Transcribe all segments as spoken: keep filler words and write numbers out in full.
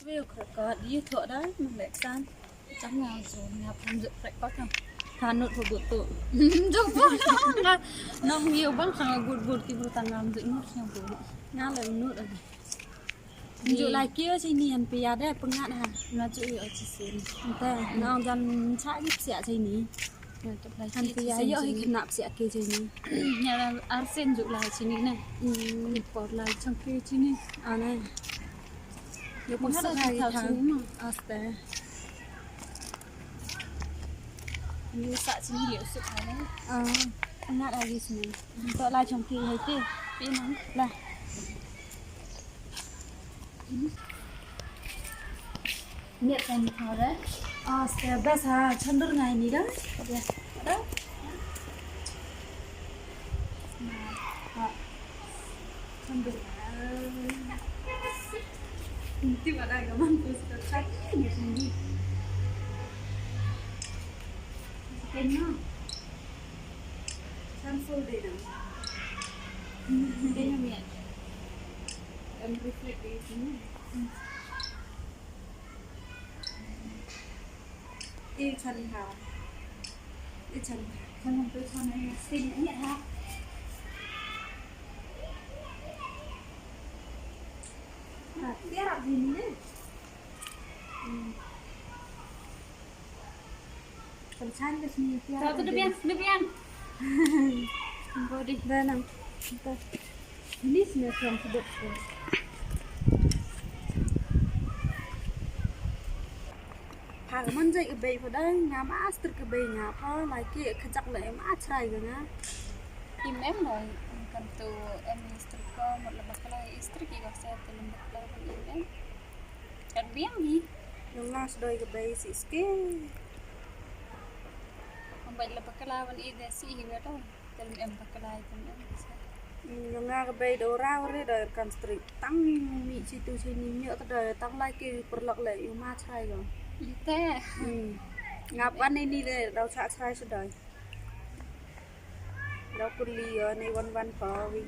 View khrek ka di tho dai man lek san. Chang nga zo nga pun zo khrek ka kan. Kanut ho butu. Jong pun nga. Nong view bang sang gut gut ki bu tang ngam zo nut sang bu. Nga le nut. Ju lai kio sini an pia de pengat ha. Nga ju io ci sin. Te nong jan cha ki sia sini. Han pia io hi kena sia ke sini. Nya arsen ju lai sini ne. Hmm. Por lai chang ke sini. Ane. Yo pun sa ka ta sini ma. Aste. Ni sa sini liu suk ha ne. Ah, pengat lagi sini. To lai chang ke hai te. Pi nang. Lah. Miat kan kau dah. Ah, step bas ha, chandur ngai ni dah. Ya, dah. Nah, ha. Chandur ngai. Nanti pada gaman tu step satu ni sendiri. Kena. Chanful de dah. Kena miat. Em reflect de sini. Ih, chan ha. Ih, chan ha. Chan ha, tu chan ha. Sin ni ha. Ha, dia rap sini deh. Hmm. Kan chan ke sini dia. Satu rap dia biang, dia biang. Body. Dah nang. Dah. Ini sini tuang sebut. Ha, man jai ka bei pha dang, nga master ka bei nga pha, lai ki ka jak la em a chrai ka nga. Im em no, kan tu em master ko, mut la bakla, master ki ko sa tu lem bakla ban im em. Kan biang hi. Nang nga sdoi ka bei si ski. Am bai la bakla ban i de si hi wa dang. Kan em bakla, kan em sa. Hmm, nga ka bei da ura ure da kan strik. Tang mi chi tu chi ni mi ka da tang lai ki perlak le yu ma chai ko. Ite. Hmm. Nga pan ni ni de dau cha chai sa dai. Dau kuli yo ni wan wan ko wi.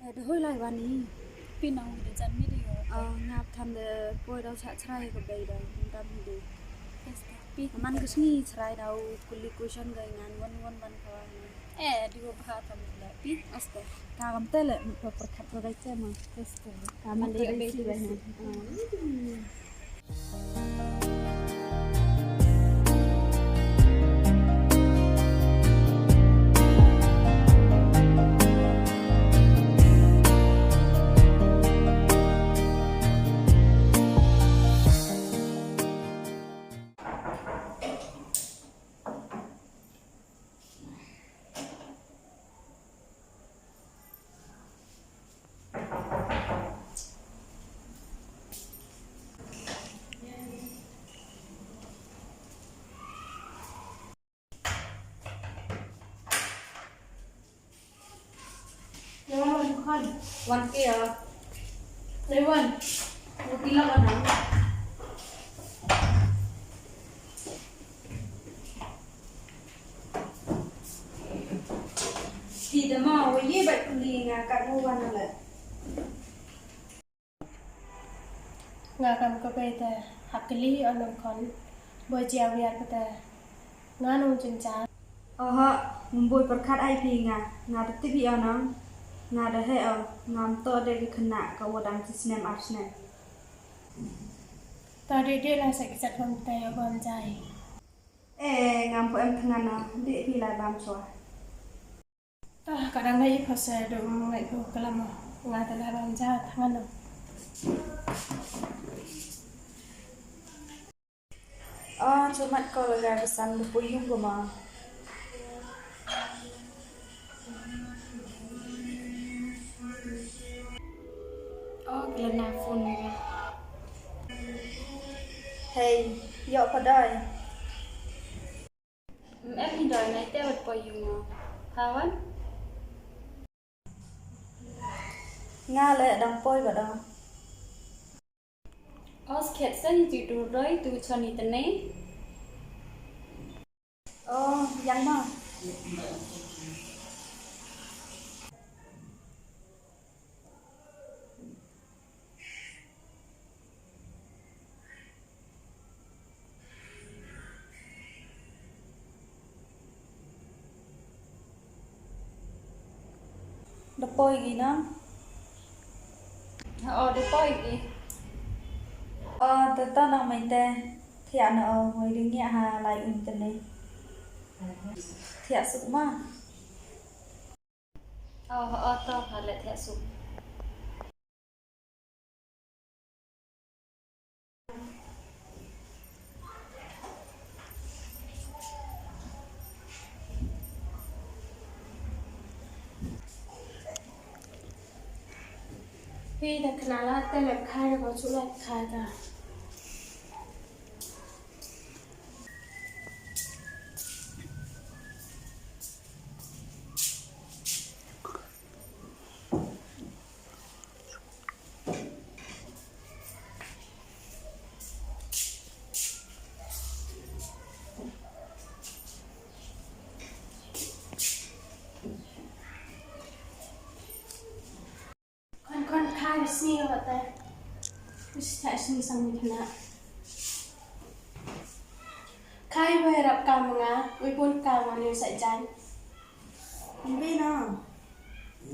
Eh, da hoi lai wan i. Phi nang de jan mi de yo. Ah, nga than de poi dau cha chrai ka bei da, tam hi de. Yes, pi. Man ka sngi chrai dau kuli question ga ngan wan wan ban ka wan. Eh, di wo bha tam de pi. Aste. Ka gam te le, mi pa perkat ko dai che ma. Yes, ka. Ka man de bei si bai na. Ah. Wan ke ya. Lewan. Mutila kana. Ti da ma wa ye ba kuli nga ka mo wan le. Nga kam ka bei te ha kli o nong khon. Bo jia wiar ka te. Nga nong jin cha. Oho, mboi perkat ai pi nga. Nga da tibi o nong. Nga da he o. Ngam to de ki kena ka wa dang chi snem ar snem. Ta de de la sa ki sat bam te o bam jai. Eh, ngam po em thngan o, dih phi lai bam chwa. Ah, ka dang ngai pha se dum ngai po kalam o. Nga te lai bam ja thngan o. Ah, chumat ko la ga ka sang bu pu yung ko ma. Oh, kila na phone ni. Hei, ïoh pha doi. Em hi doi nai te wat poi ïa nga. Pha wan? Nga leh dang poi ba dang. Os khet sen tu tu roi tu choni tene. Oh, yang ma. Da poi ki nang. Oh, da poi ki. Oh, da ta nang mai te. Thiah na oh, wai ring ya ha lai un te ne. Thiah suk ma. Oh, oh, to ha le thiah suk. Phi da khnala te lep khai da ba chu lep khai da. Khon khon khai sngi wat te. Us ta sngi sang ni khana. Khai wei rap kam nga, wei bun kam nga ni sa jan. Mbe na.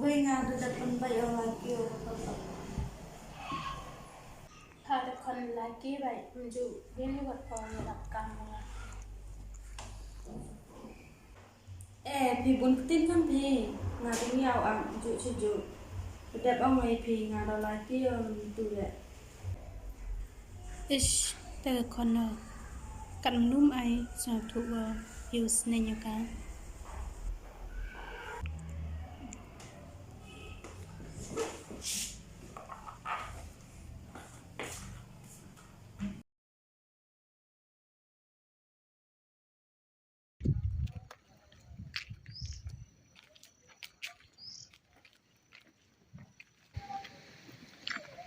Wei nga du da pun bai o la ki o. Kha da khon la ki bai, mju bin wat ko rap kam nga. Eh, phi bun ktien kan phi. Nga ding ïa u am ju chu ju. Dep ong wei phi nga da lai ki ïa tu le. Ish, te ka khon no. Kat mnum ai sa thu wa use ne nyo ka.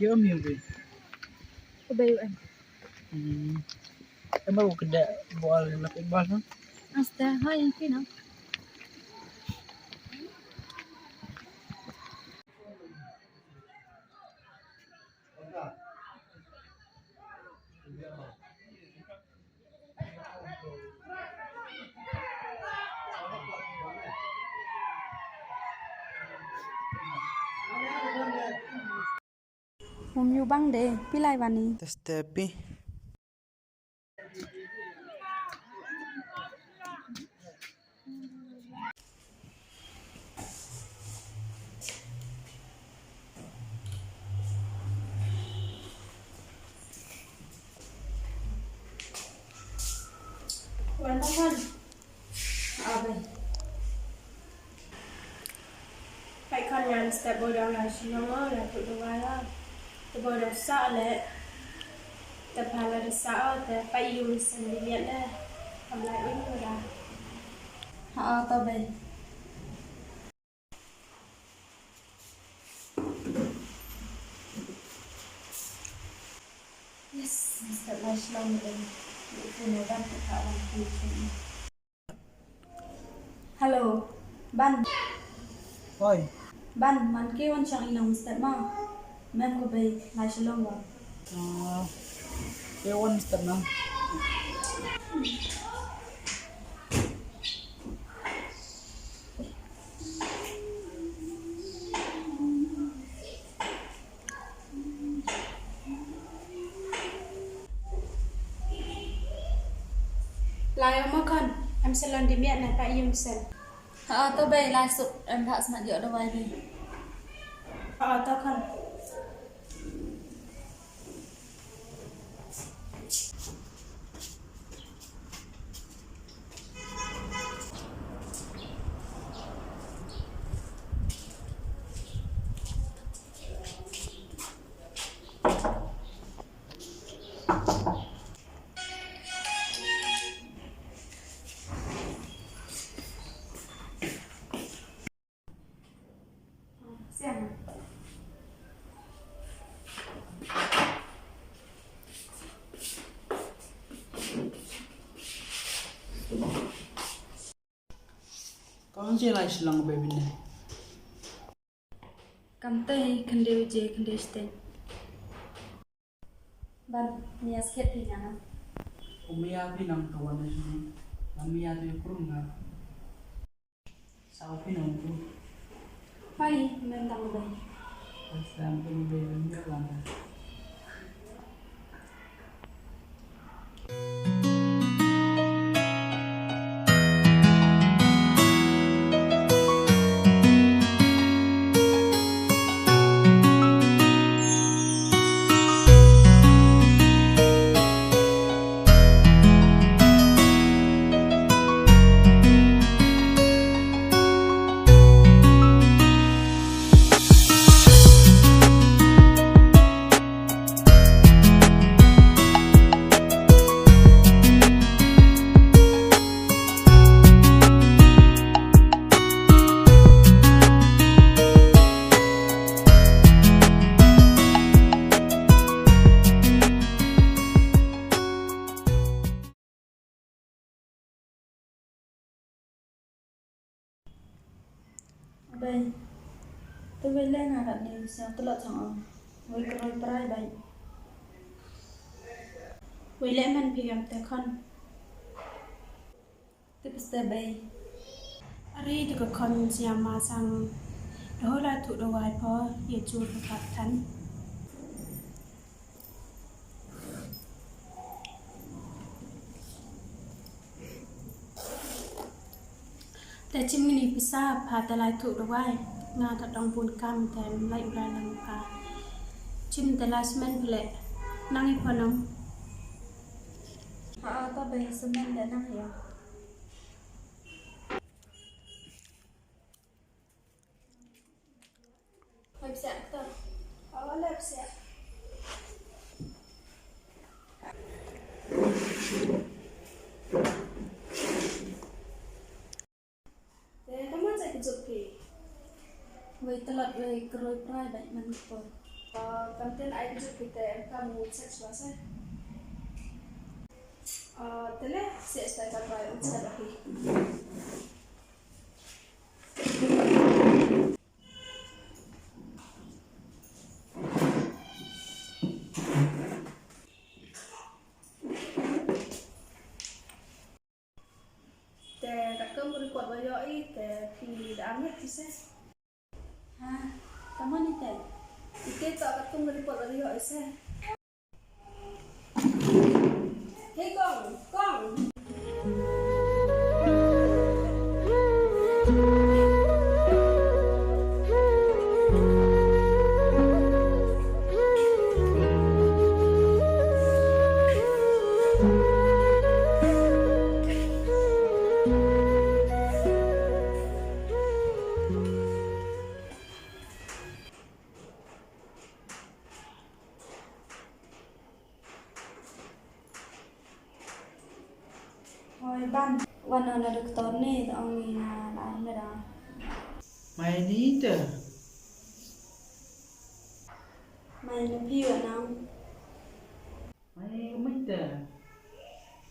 Yo mi ubi. Ubi ubi. Hmm. Emang udah keda bol na football ha? Asta, hai yang kena. Mum yu bang de, pilai bani. Teste pi. Wan ba kan. Abai. Peit khon ngan step boi dau lai shnong o, lai tut dawai o. Te boi dau sah leh. Te pha la da sah o, te peit ïa u mesen dimiat leh. Kam lai im ko da. Ha o, to bei. Yes, step lai shnong leh. Ïa u phone u Ban te pha wan phi. Hello, Ban. Oi. Ban, man ke wan shong ïa u step ma. Mem ko bei lai shalom ba. Ah, ke wan step ma. Lai o ma khon, em salon dimiat na ka yum sen. Ha, to bei lai suk, em tha smat ïoh dawai bei. Ha, to khon. Che lai shlong be bine. Kam te khyndew je khyndew stet. Ban mia skhet phi nga. U mia phi nang to wan sini. Ban mia tu prum nga. Sau phi nang tu. Hai, men dang be. Asam phi be mia lang. Bei. Te wei leh nga kat ne sa tlot sang ong. Wei kroi prai bei. Wei leh man phi gam te khon. Te piste bei. Are te ka khon sia ma sang. Doh la thu do wai pho ye chur ka than. Te chim ngini pisa pha te lai thu dawai. Nga ta dong bun kam te lai u lai lang pha. Chim te lai semen pele. Nang i pha nang. Ha ta be semen de nang ya. Hoi psiah kata. Awa le psiah. Te, kamu cak kejut ke? Wei telat wei keroi perai baik man kepor. Ah, kantin ai kejut kita kamu cek suasa. Ah, tele, siap style kan bai, ucap lagi. Te katkum ka report ba ïoh i te phi da angit phi se. Ha, kammon ite? Ite to katkum ka report ba ïoh i se. Hei kong, kong. Hoi ban, wan na doktor ne, ong ni na armera. Mai ni te. Mai na phi wan na. Mai umai te.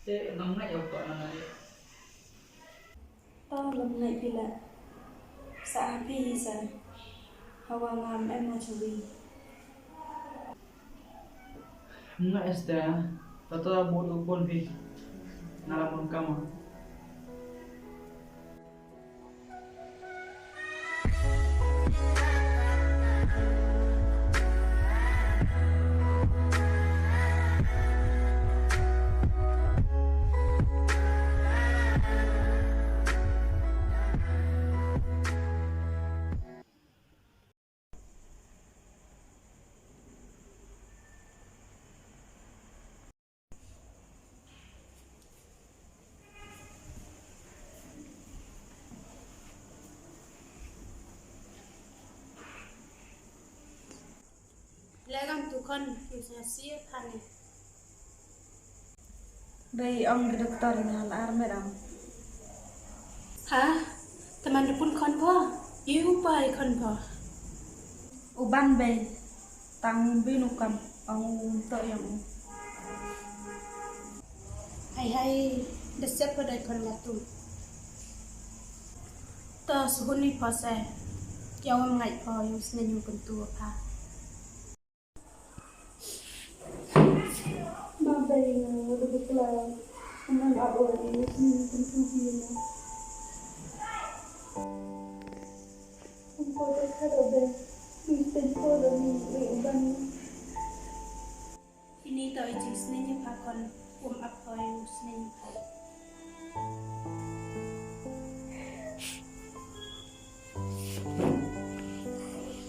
Te nang ngai au to na ngai. To lem ngai phi la. Sa ha phi hi sa. Hawa ngam em na chawi. Nga Esther, tato la bot u pon phi. Nga la mon kama. Legan tu khon, tu sa sia khane. Bei ong doktor nga la ar met ong. Ha? Te man da pun khon pho? Iu pa i khon pho? U ban bei. Tang bin u kam ong u to yang u. Hai hai, da sep pa dai khon la tu. To suhun ni pho se. Ki ong ngam ngeit pho ïa u sneng u kyntu pha. Ma bei nga nga da bakla. Ngam ap ïa u sneng u kyntu hi na. Kum ko da ka da bei. Kum ten ko da ni ni u ban. Ini to i jingsneng ïa pha khun, kum ap poi u sneng ïa pha.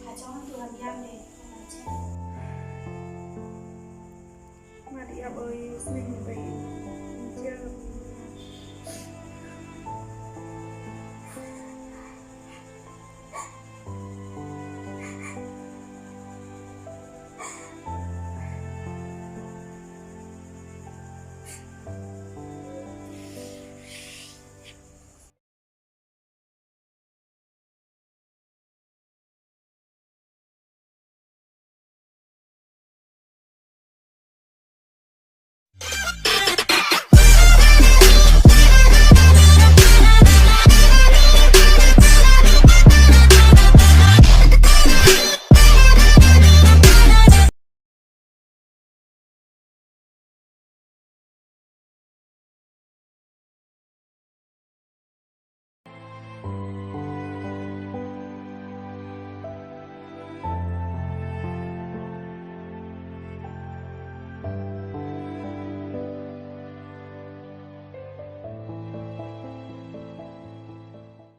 Ha jong tu ngam ïam de, ngam ïam. Ma di ap oi u sneng ïa pha.